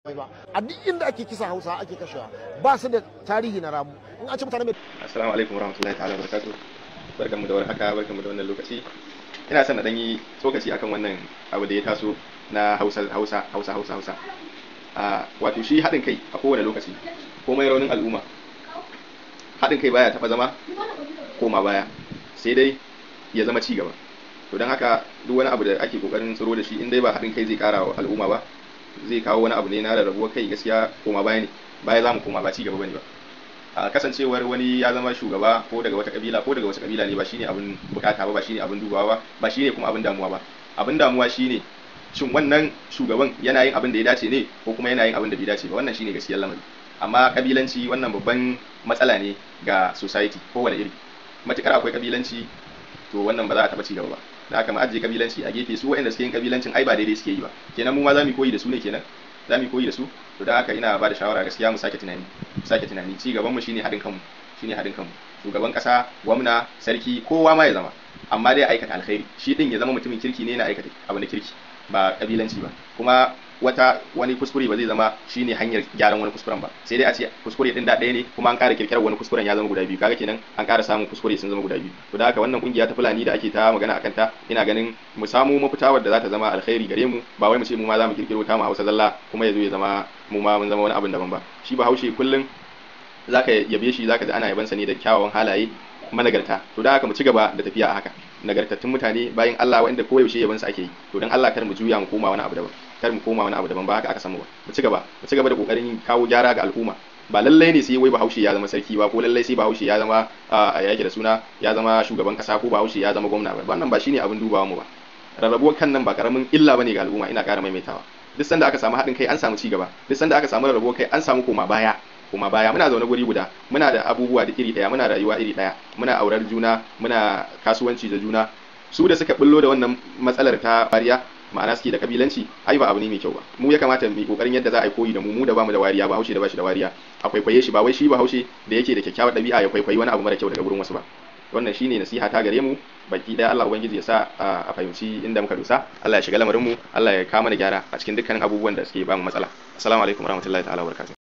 Ba a duk inda ake kisa, Hausa ake kashewa. Ba su da tarihi na ramu in an ce mutane mai. Assalamu alaikum warahmatullahi ta'ala barakatuh. Barkanmu da warhaka, barkanmu da wannan lokaci. Ina son na dan yi tsokaci akan wannan abu da ya taso na Hausa, Hausa, Hausa, Hausa, Hausa. A wato shi haɗin kai a kowane lokaci, komai raunin al'umma, haɗin kai baya taɓa zama koma baya, sai dai ya zama ci gaba. To don haka duk wani abu da ake kokarin tsiro da shi, in dai ba haɗin kai zai ƙara wa al'umma ba, zai kawo wani abu ne na rarrabuwar kai, gaskiya koma baya ne, baya za mu koma, ba ci gaba bane ba. A kasancewar wani ya zama shugaba ko daga wata kabila ko daga wata kabila ne, ba shine abin bukata ba, ba shine abin dubawa ba, ba shine kuma abin damuwa ba. Abin damuwa shine, shin wannan shugaban yana yin abin da ya dace ne ko kuma yana yin abin da bai dace ba? Wannan shine gaskiyar lamari. Amma kabilanci, wannan babban matsala ne ga society kowane iri. Matukar akwai kabilanci, to wannan ba za a taba ci gaba ba. Da haka mu ajiye kabilanci a gefe. Su waɗanda suke yin kabilancin, ai ba daidai suke yi ba. Kenan mu ma za mu koyi da su ne? Kenan za mu koyi da su? To don haka ina ba da shawara, gaskiya mu sake tunani, mu sake tunani. Ci gaban mu shine haɗin kanmu, shine haɗin kanmu. Shugaban ƙasa, gwamna, sarki, kowa ma ya zama, amma dai aikata alkhairi. Shi din ya zama mutumin kirki ne, na aikata abu na kirki, ba kabilanci ba. Kuma wata wani kuskure ba zai zama shine hanyar gyaran wani kuskuren ba, sai dai a ce kuskure din da ɗaya ne, kuma an ƙara kirkirar wani kuskuren, ya zama guda biyu. Kaga kenan an ƙara samun kuskure, sun zama guda biyu. To da haka wannan kungiya ta Fulani da ake ta magana akan ta, ina ganin mu samu mafita wadda za ta zama alkhairi gare mu, ba wai mu ce mu ma za mu kirkiro ta mu Hausa zalla, kuma ya zo ya zama mu ma mun zama wani abin daban ba. Shi Bahaushe kullum zaka yabe shi, zaka ji ana yabansa ne da kyawawan halaye managarta. To da haka mu ci gaba da tafiya a haka, nagartattun mutane, bayan Allah, wanda koyaushe yabansu ake yi. To dan Allah kar mu juya mu koma wani abu daban, kar mu koma wani abu daban, ba haka aka samu ba. Mu ci gaba, mu ci gaba da kokarin kawo gyara ga al'umma. Ba lallai ne sai wai Bahaushe ya zama sarki ba, ko lallai sai Bahaushe ya zama a yake da suna, ya zama shugaban kasa, ko Bahaushe ya zama gwamna ba. Wannan ba shine abin dubawa mu ba. Rarrabuwar kan nan ba karamin illa bane ga al'umma. Ina ƙara maimaitawa, duk sanda aka samu haɗin kai, an samu ci gaba. Duk sanda aka samu rarrabuwar kai, an samu koma baya, koma baya. Muna zaune guri guda, muna da abubuwa da iri daya, muna rayuwa iri daya, muna aurar juna, muna kasuwanci da juna. Su da suka bullo da wannan matsalar ta wariya, ma'ana suke da kabilanci, ai ba abu ne mai kyau ba. Mu ya kamata mu yi kokarin yadda za a yi koyi da mu, mu da bamu da wariya. Ba Haushe da bashi da wariya a kwaikwaye shi, ba wai shi ba Haushe da yake da kyakkyawar ɗabi'a ya kwaikwayi wani abu mara kyau daga gurin wasu ba. Wannan shine nasiha ta gare mu baki daya. Allah ubangiji ya sa a fahimci inda muka dosa. Allah ya shiga lamarin mu, Allah ya kawo mana gyara a cikin dukkanin abubuwan da suke ba mu matsala. Assalamu alaikum warahmatullahi ta'ala wabarakatuh.